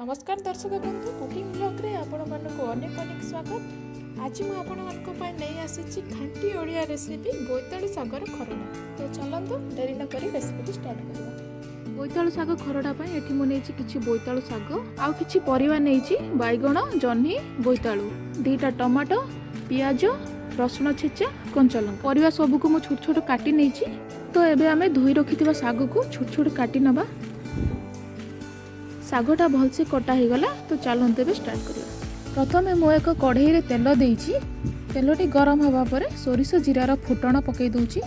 ନମସ୍କାର ଦର୍ଶକ ବନ୍ଧୁ, କୁକିଂ ବ୍ଲଗ୍ରେ ଆପଣମାନଙ୍କୁ ଅନେକ ଅନେକ ସ୍ୱାଗତ। ଆଜି ମୁଁ ଆପଣମାନଙ୍କ ପାଇଁ ନେଇ ଆସିଛି ଖାଣ୍ଟି ଓଡ଼ିଆ ରେସିପି, ବୋଇତାଳୁ ଶାଗର ଖରଡ଼ା। ତ ଚାଲନ୍ତୁ, ଡେରି ନ କରି ରେସିପିଟି ଷ୍ଟାର୍ଟ କରିବା। ବୋଇତାଳୁ ଶାଗ ଖରଡ଼ା ପାଇଁ ଏଠି ମୁଁ ନେଇଛି କିଛି ବୋଇତାଳୁ ଶାଗ ଆଉ କିଛି ପରିବା ନେଇଛି: ବାଇଗଣ, ଜହ୍ନି, ବୋଇତାଳୁ, 2ଟା ଟମାଟୋ, ପିଆଜ, ରସୁଣ ଛେଚା, କଞ୍ଚା ଲଙ୍କା। ପରିବା ସବୁକୁ ମୁଁ ଛୋଟ ଛୋଟ କାଟି ନେଇଛି। ତ ଏବେ ଆମେ ଧୋଇ ରଖିଥିବା ଶାଗକୁ ଛୋଟ ଛୋଟ କାଟି ନେବା। ଶାଗଟା ଭଲସେ କଟା ହେଇଗଲା। ତ ଚାଲନ୍ତୁ, ଏବେ ଷ୍ଟାର୍ଟ କରିବା। ପ୍ରଥମେ ମୁଁ ଏକ କଢ଼େଇରେ ତେଲ ଦେଇଛି। ତେଲଟି ଗରମ ହେବା ପରେ ସୋରିଷ ଜିରାର ଫୁଟଣ ପକାଇ ଦେଉଛି।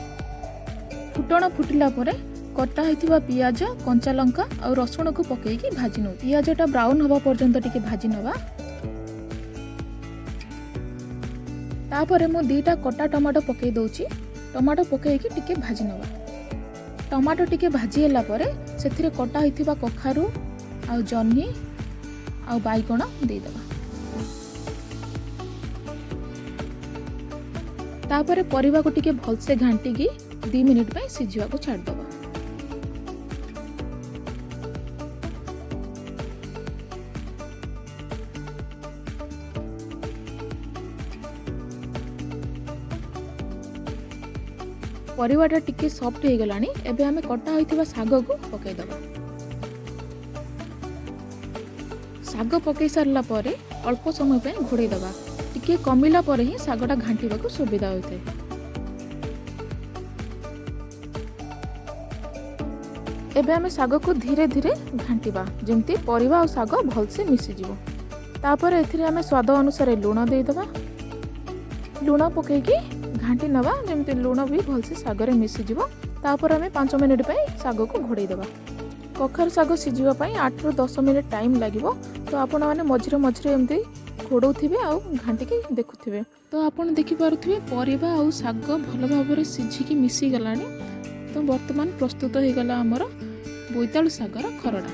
ଫୁଟଣ ଫୁଟିଲା ପରେ କଟା ହେଇଥିବା ପିଆଜ, କଞ୍ଚା ଲଙ୍କା ଆଉ ରସୁଣକୁ ପକାଇକି ଭାଜି ନେଉ। ପିଆଜଟା ବ୍ରାଉନ୍ ହେବା ପର୍ଯ୍ୟନ୍ତ ଟିକେ ଭାଜି ନେବା। ତାପରେ ମୁଁ 2ଟା କଟା ଟମାଟୋ ପକାଇ ଦେଉଛି। ଟମାଟୋ ପକାଇକି ଟିକେ ଭାଜି ନେବା। ଟମାଟୋ ଟିକେ ଭାଜି ହେଲା ପରେ ସେଥିରେ କଟା ହେଇଥିବା କଖାରୁ ଆଉ ଜହ୍ନି ଆଉ ବାଇଗଣ ଦେଇଦେବା। ତାପରେ ପରିବାକୁ ଟିକେ ଭଲସେ ଘାଣ୍ଟିକି 2 ମିନିଟ୍ ପାଇଁ ସିଝିବାକୁ ଛାଡ଼ିଦେବା। ପରିବାଟା ଟିକେ ସଫ୍ଟ ହେଇଗଲାଣି। ଏବେ ଆମେ କଟା ହୋଇଥିବା ଶାଗକୁ ପକାଇଦେବା। ଶାଗ ପକାଇ ସାରିଲା ପରେ ଅଳ୍ପ ସମୟ ପାଇଁ ଘୋଡ଼େଇ ଦେବା। ଟିକେ କମିଲା ପରେ ହିଁ ଶାଗଟା ଘାଣ୍ଟିବାକୁ ସୁବିଧା ହୋଇଥାଏ। ଏବେ ଆମେ ଶାଗକୁ ଧୀରେ ଧୀରେ ଘାଣ୍ଟିବା, ଯେମିତି ପରିବା ଆଉ ଶାଗ ଭଲସେ ମିଶିଯିବ। ତାପରେ ଏଥିରେ ଆମେ ସ୍ୱାଦ ଅନୁସାରେ ଲୁଣ ଦେଇଦେବା। ଲୁଣ ପକାଇକି ଘାଣ୍ଟି ନେବା, ଯେମିତି ଲୁଣ ବି ଭଲସେ ଶାଗରେ ମିଶିଯିବ। ତାପରେ ଆମେ 5 ମିନିଟ୍ ପାଇଁ ଶାଗକୁ ଘୋଡ଼େଇ ଦେବା। କଖାରୁ ଶାଗ ସିଝିବା ପାଇଁ 8ରୁ 10 ମିନିଟ୍ ଟାଇମ୍ ଲାଗିବ। ତ ଆପଣମାନେ ମଝିରେ ମଝିରେ ଏମିତି ଘୋଡ଼ଉଥିବେ ଆଉ ଘାଣ୍ଟିକି ଦେଖୁଥିବେ। ତ ଆପଣ ଦେଖିପାରୁଥିବେ, ପରିବା ଆଉ ଶାଗ ଭଲ ଭାବରେ ସିଝିକି ମିଶିଗଲାଣି। ତ ବର୍ତ୍ତମାନ ପ୍ରସ୍ତୁତ ହେଇଗଲା ଆମର ବୋଇତାଳୁ ଶାଗର ଖରଡ଼ା।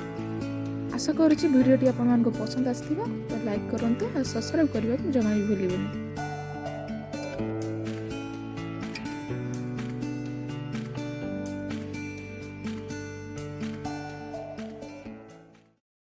ଆଶା କରୁଛି ଭିଡ଼ିଓଟି ଆପଣମାନଙ୍କୁ ପସନ୍ଦ ଆସିଥିବ। ତ ଲାଇକ୍ କରନ୍ତୁ ଆଉ ସବସ୍କ୍ରାଇବ୍ କରିବାକୁ ଜମା ବି ଭୁଲିବେନି।